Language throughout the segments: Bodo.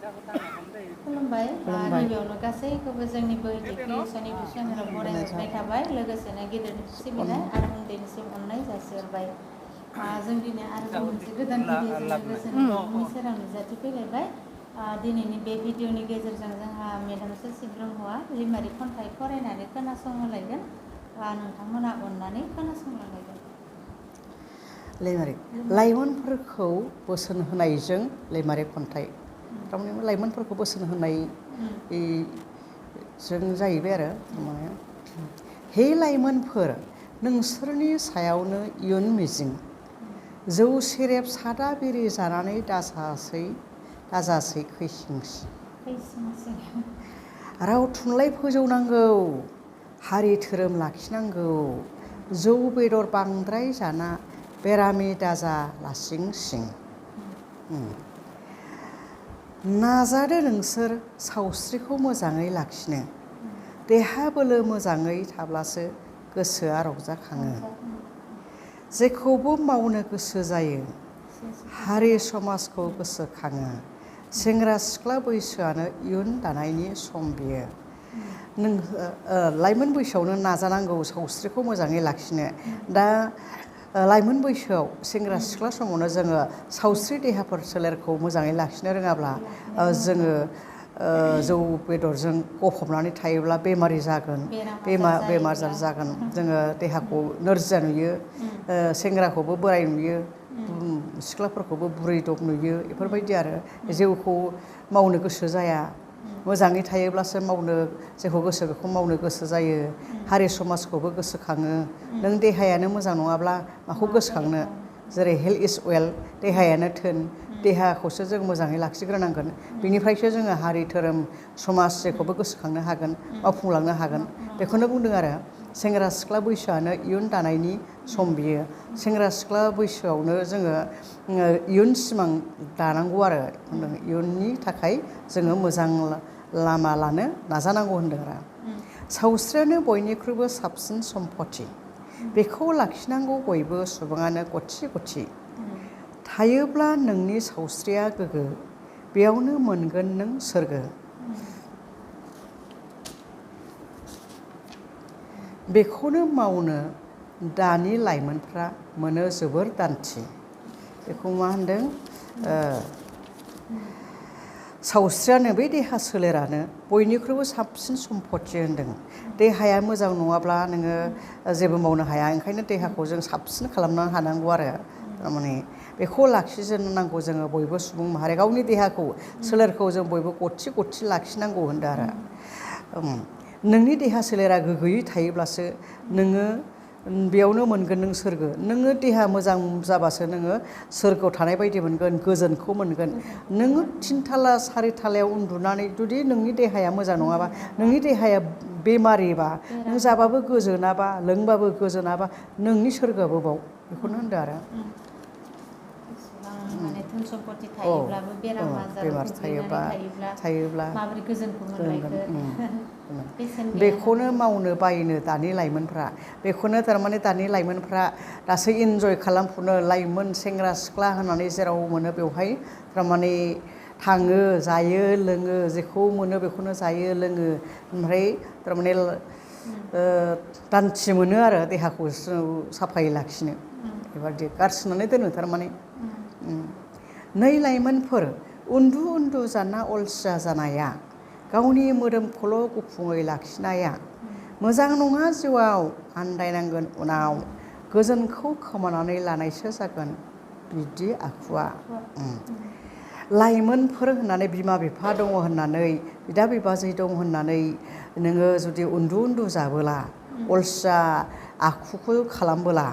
खुलुमबाय गिबियावनो गासैखौबो जोंनि बोहैथि सनिबु चेनेलाव बरायहरनाय थाबाय लोगोसेनो गिदिरनि सिबिनाय आरो उन्दैनिसिम अननाय जासिहरबाय जों दिनै आरोबाव मोनसे गोदान भिडिअजों लोगोसेनो नोंथांनि सेराव नुजाथिफैलायबाय दिनैनि बे भिडिअनि गेजेरजों जोंहा मेडाम ससि ब्रह्मआ लिमारिक खन्थाइ फरायनानै खोनासंहोलायगोन नोंथांमोना अननानै खोनासंलांलायगोन लिमारिक लाइमोनफोरखौ बोसोन होनायजों लिमारिक खन्थाइ थारमाने लाइमोनफोरखौ बोसोन होनाय जों जाहैबाय आरो माने हे लाइमोनफोर नोंसोरनि सायावनो इयुन मिजिं जौ सेरेब सादा बिरि जानानै दाजासै खैसिंसि राव थुनलाइ फोजौनांगौ हारि धोरोम लाखिनांगौ जौ बेदर बांद्राय जाना बेरामि दाजा लासिं सिं नाजादो नोंसोर सावस्रिखौ मोजाङै लाखिनो देहा बोलो मोजाङै थाब्लासो गोसोआ रंजाखाङो जेखौबो मावनो गोसो जायो हारि समाजखौ गोसोखाङो सेंग्रा सिख्ला बैसोआनो इयुन दानायनि सम बियो नों लाइमोन बैसोआवनो नाजानांगौ सावस्रिखौ मोजाङै लाखिनो दा लाइमोन बैसोआव सेंग्रा सिख्ला समावनो जोङो सावस्रि देहाफोर सोलेरखौ मोजाङै लाखिनो रोङाब्ला जोङो जौ बेदरजों गफबनानै थायोब्ला बेमारि जागोन बेमार जागोन जोङो देहाखौ नोरजिया नुयो सेंग्राखौबो बोराय नुयो सिख्लाफोरखौबो बुरै दब नुयो बेफोरबायदि आरो जौखौ मावनो गोसो जाया मोजाङै थायोब्लासो मावनो जेखौ गोसो बेखौ मावनो गोसो जायो हारि समाजखौबो गोसोखाङो नों देहायानो मोजां नङाब्ला माखौ गोसोखांनो जेरै हेल्थ इज वेल्थ देहायानो धोन देहाखौसो जों मोजाङै लाखिग्रोनांगोन बिनिफ्रायसो जोङो हारि धोरोम समाज जेखौबो गोसोखांनो हागोन मावफुंलांनो हागोन बेखौनो बुंदों आरो सेंग्रा सिख्ला बैसोआनो इयुन दानायनि सम बियो सेंग्रा सिख्ला बैसोआवनो जोङो इयुन सिमां दानांगौ आरो इयुननि थाखाय जोङो मोजां लामा लानो नाजानांगौ होनदों आरो सावस्रियानो बयनिख्रुइबो साबसिन सम्पति बेखौ लाखिनांगौ बयबो सुबुङानो गथि थायोब्ला नोंनि सावस्रिया गोग्गो बेयावनो मोनगोन नों सोरगो बेखौनो मावनो दानि लाइमोनफ्रा मोनो जोबोर दान्थि बेखौ मा होनदों सावस्रियानो बै देहा सोलेरानो बयनिख्रुइबो साबसिन सम्पति होनदों देहाया मोजां नङाब्ला नोङो जेबो मावनो हाया ओंखायनो देहाखौ जों साबसिन खालामनो हानांगौ आरो थारमाने बेखौ लाखिजोबनांगौ जोङो बयबो सुबुं माहारि गावनि देहाखौ सोलेरखौ जों बयबो गथि लाखिनांगौ होनदों आरो नोंनि देहा सोलेरा गोग्गोयै थायोब्लासो नोङो बेयावनो मोनगोन नों सोरगो नोङो देहा मोजां जाबासो नोङो सोरगोआव थानाय बायदि मोनगोन गोजोनखौ मोनगोन नोङो 3 थाला 4 थालायाव उन्दुनानै जुदि नोंनि देहाया मोजां नङाबा नोंनि देहाया बेमारिबा नों जाबाबो गोजोनाबा लोंबाबो गोजोनाबा नोंनि सोरगोआबो बाव बेखौनो होनदों आरो माने धोन सम्पति थायोब्लाबो बेराम आजाराव थायोब्ला माबोरै गोजोनखौ मोनलायगोन बेखौनो मावनो बायोनो दानि लाइमोनफ्रा बेखौनो थारमाने दानि लाइमोनफ्रा दासो इन्जय खालामफुनो लाइमोन सेंग्रा सिख्ला होननानै जेराव मोनो बेवहाय थारमाने थाङो जायो लोङो जेखौ मोनो बेखौनो जायो लोङो ओमफ्राय थारमाने दान्थि मोनो आरो देहाखौ साफायै लाखिनो बेबादि गारसोनानै दोनो थारमाने नै लाइमोनफोर उन्दु जाना अलसिया जानाया गावनि मोदोमखौल' गुफुङै लाखिनाया मोजां नङा जिउआव आन्दायनांगोन उनाव गोजोनखौ खोमानानै लानायसो जागोन बिदि आखुआ लाइमोनफोर होननानै बिमा बिफा दङ होननानै बिदा बिबाजै दं होननानै नोङो जुदि उन्दु जाबोला अलसिया आखुखौ खालामबोला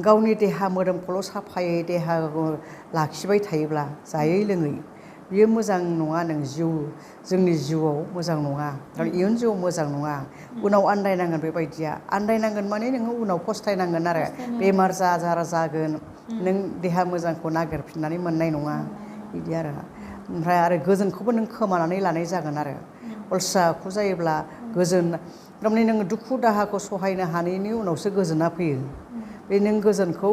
गावनि देहा मोदोमखौल' साफायै देहाखौ लाखिबाय थायोब्ला जायै लोङै बियो मोजां नङा जोंनि जिउआव मोजां नङा इयुन जिउआव मोजां नङा उनाव आन्दायनांगोन बेबायदिया आन्दायनांगोन माने नोङो उनाव फस्थायनांगोन आरो बेमार आजार जागोन नों देहा मोजांखौ नागिरफिननानै मोननाय नङा बिदि आरो ओमफ्राय आरो गोजोनखौबो नों खोमानानै लानाय जागोन आरो अलसिया आखु जायोब्ला गोजोन थारमाने नोङो दुखु दाहाखौ सहायनो हानायनि उनावसो गोजोना फैयो बे नों गोजोनखौ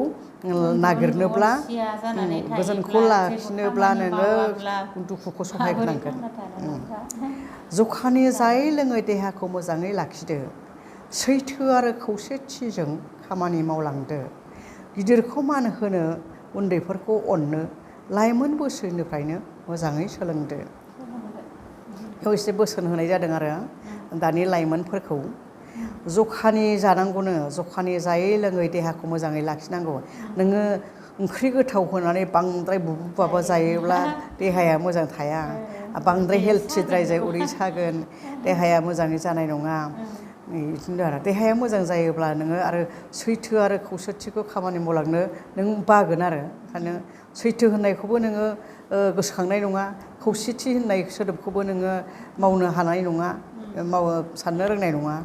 नागिरनोब्ला गोजोनखौ लाखिनोब्ला नोङो दुखुखौ सहायग्रोनांगोन जखानि जायै लोङै देहाखौ मोजाङै लाखिदो सैथो आरो खौसेथिजों खामानि मावलांदो गिदिरखौ मान होनो उन्दैफोरखौ अननो लाइमोन बैसोनिफ्रायनो मोजाङै सोलोंदो बेयाव एसे बोसोन होनाय जादों आरो दानि लाइमोनफोरखौ जखानि जानांगौनो जखानि जायै लोङै देहाखौ मोजाङै लाखिनांगौ नोङो ओंख्रि गोथाव होनानै बांद्राय बुबुबाबो जायोब्ला देहाया मोजां थाया बांद्राय हेल्थिद्राय जायो उदै सागोन देहाया मोजाङै जानाय नङा बिदिनो आरो देहाया मोजां जायोब्ला नोङो आरो सैथो आरो खौसेथिखौ खामानि मावलांनो नों बागोन आरो ओंखायनो सैथो होननायखौबो नोङो गोसोखांनाय नङा खौसेथि होननाय सोदोबखौबो नोङो मावनो हानाय नङा साननो रोंनाय नङा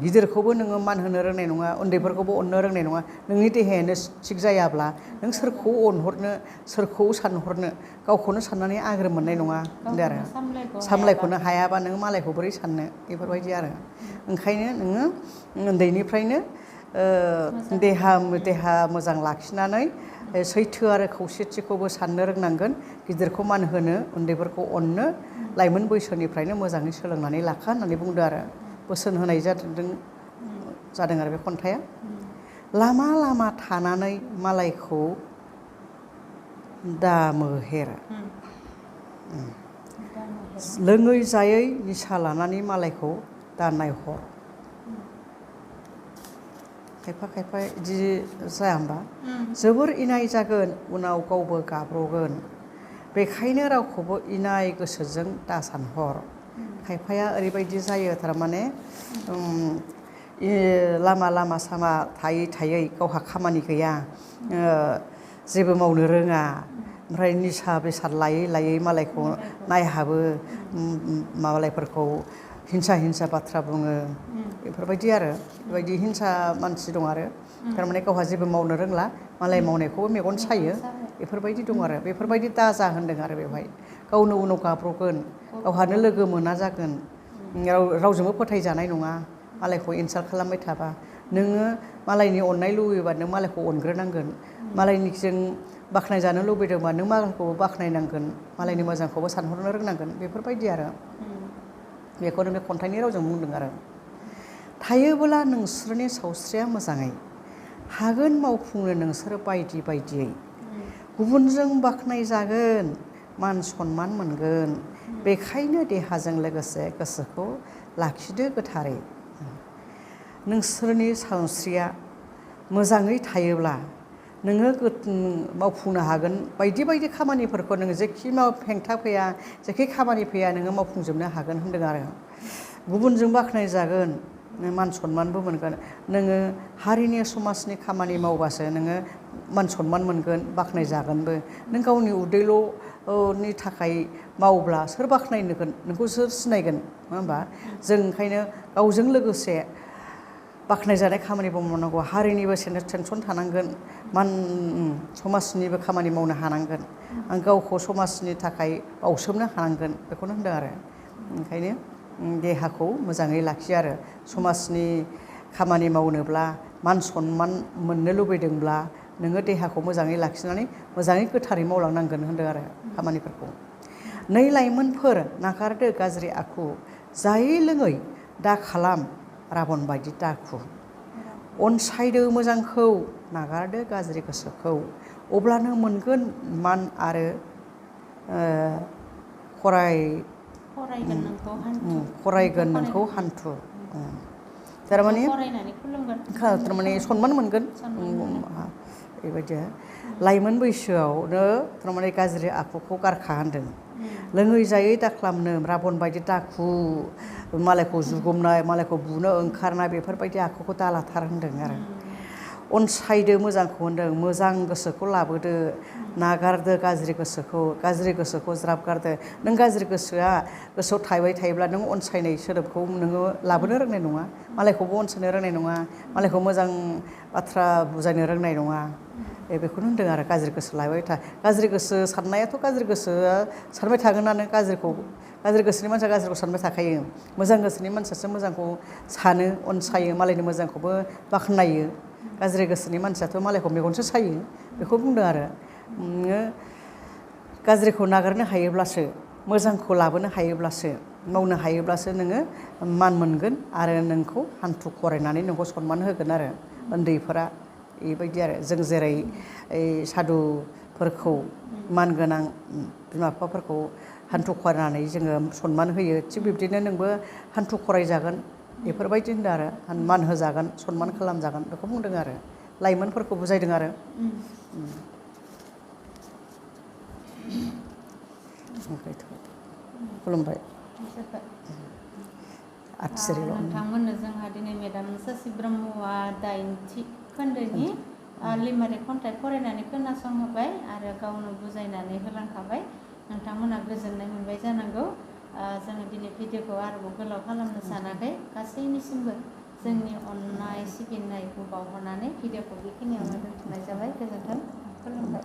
गिदिरखौबो नोङो मान होनो रोंनाय नङा उन्दैफोरखौबो अननो रोंनाय नङा नोंनि देहायानो थिग जायाब्ला नों सोरखौ अनहरनो सोरखौ सानहरनो गावखौनो साननानै आग्रोम मोननाय नङा होनदो आरो सामलायख'नो हायाबा नों मालायखौ बोरै साननो बेफोरबायदि आरो ओंखायनो नोङो उन्दैनिफ्रायनो देहा मोजां लाखिनानै सैथो आरो खौसेथिखौबो साननो रोंनांगोन गिदिरखौ मान होनो उन्दैफोरखौ अननो लाइमोन बैसोनिफ्रायनो मोजाङै सोलोंनानै लाखा होननानै बुंदो आरो बोसोन होनाय जादों आरो बे खन्थाइया लामा लामा थानानै मालायखौ दा मोहेर लोङै जायै निसा लानानै मालायखौ दा नायहर खायफा खायफा बिदि जाया होमबा जोबोर इनाय जागोन उनाव गावबो गाब्रगोन बेखायनो रावखौबो इनाय गोसोजों दा सानहर खायफाया ओरैबायदि जायो थारमाने लामा लामा सामा थायै थायै गावहा खामानि गैया जेबो मावनो रोङा ओमफ्राय निसा बेसाद लायै लायै मालायखौ नायहाबो मालायफोरखौ हिंसा बाथ्रा बुङो बेफोरबायदि आरो बेबायदि हिंसा मानसि दं आरो थारमाने गावहा जेबो मावनो रोंला मालाय मावनायखौबो मेगन सायो बेफोरबायदि दं आरो बेफोरबायदि दाजा होनदों आरो बेवहाय गावनो उनाव गाब्रगोन गावहानो लोगो मोना जागोन रावजोंबो फोथायजानाय नङा मालायखौ इनसाल्ट खालामबाय थाबा नोङो मालायनि अननाय लुबैयोबा नों मालायखौ अनग्रोनांगोन मालायनिजों बाख्नायजानो लुबैदोंबा नों मालायखौबो बाख्नायनांगोन मालायनि मोजांखौबो सानहरनो रोंनांगोन बेफोरबायदि आरो बेखौनो बे खन्थाइनि रावजों बुंदों आरो थायोबोला नोंसोरनि सावस्रिया मोजाङै हागोन मावफुंनो नोंसोर बायदि बायदियै गुबुनजों बाख्नायजागोन मान सनमान मोनगोन बेखायनो देहाजों लोगोसे गोसोखौ लाखिदो गोथारै नोंसोरनि सावस्रिया मोजाङै थायोब्ला नोङो मावफुंनो हागोन बायदि बायदि खामानिफोरखौ नोङो जेखि हेंथा फैया जेखि खामानि फैया नोङो मावफुंजोबनो हागोन होनदों आरो गुबुनजों बाख्नायजागोन मान सनमानबो मोनगोन नोङो हारिनि समाजनि खामानि मावबासो नोङो मान सनमान मोनगोन बाख्नायजागोनबो नों गावनि उदैल'नि थाखाय मावब्ला सोर बाख्नायगोन नोंखौ सोर सिनायगोन नङा होमबा जों ओंखायनो गावजों लोगोसे बाख्नायजानाय खामानिबो मावनांगौ हारिनिबो टेनसन थानांगोन समाजनिबो खामानि मावनो हानांगोन आं गावखौ समाजनि थाखाय बावसोमनो हानांगोन बेखौनो होनदों आरो ओंखायनो देहाखौ मोजाङै लाखियो आरो समाजनि खामानि मावनोब्ला मान सनमान मोननो लुबैदोंब्ला नोङो देहाखौ मोजाङै लाखिनानै मोजाङै गोथारै मावलांनांगोन होनदों आरो खामानिफोरखौ नै लाइमोनफोर नागारदो गाज्रि आखु जायै लोङै दा खालाम राबन बायदि दाखु अनसायदो मोजांखौ नागारदो गाज्रि गोसोखौ अब्लानो मोनगोन मान आरो फरायगोन नोंखौ हान्थु थारमाने सनमान मोनगोन बेबायदि लाइमोन बैसोआवनो थारमाने गाज्रि आखुखौ गारखा होनदों लोङै जायै दाखालामनो राबन बायदि दाखु मालायखौ जुगुमनाय मालायखौ बुनो ओंखारनाय बेफोरबायदि आखुखौ दालाथार होनदों आरो अनसायदो मोजांखौ होनदों मोजां गोसोखौ लाबोदो नागारदो गाज्रि गोसोखौ ज्राब गारदो नों गाज्रि गोसोआव थाबाय थायोब्ला नों अनसायनाय सोदोबखौ नोङो लाबोनो रोंनाय नङा मालायखौबो अनसायनो रोंनाय नङा मालायखौ मोजां बाथ्रा बुजायनो रोंनाय नङा बेखौनो होनदों आरो गाज्रि गोसो लाबाय था गाज्रि गोसो साननायाथ' गाज्रि गोसोआ सानबाय थागोनानो गाज्रि गोसोनि मानसिया गाज्रिखौ सानबाय थाखायो मोजां गोसोनि मानसियासो मोजांखौ सानो अनसायो मालायनि मोजांखौबो बाख्नायो गाज्रि गोसोनि मानसियाथ' मालायखौ मेगनसो सायो बेखौ बुंदों आरो नोङो गाज्रिखौ नागारनो हायोब्लासो मोजांखौ लाबोनो हायोब्लासो मावनो हायोब्लासो नोङो मान मोनगोन आरो नोंखौ हान्थु खरायनानै नोंखौ सनमान होगोन आरो उन्दैफोरा बेबायदि आरो जों जेरै सादुफोरखौ मानगोनां बिमा बिफाफोरखौ हान्थु खरायनानै जोङो सनमान होयो थिग बिब्दिनो नोंबो हान्थु खरायजागोन बेफोरबायदि होनदों आरो मान होजागोन सनमान खालामजागोन बेखौ बुंदों आरो लाइमोनफोरखौ बुजायदों आरो खुलुमबाय आथिसिरिल' नोंथांमोननो जोंहा दिनै मेडाम सासि ब्रह्मआ 8थि खोन्दोनि लिमारिक खन्थाइ फरायनानै खोनासंहोबाय आरो गावनो बुजायनानै होलांखाबाय नोंथांमोना गोजोननाय मोनबाय जानांगौ जोङो दिनै भिडिअखौ आरोबाव गोलाव खालामनो सानाखै गासैनिसिमबो जोंनि अननाय सिबिनायखौ बावहरनानै भिडिअखौ बेखिनियावनो दोनथ'नाय जाबाय गोजोन्थों खुलुमबाय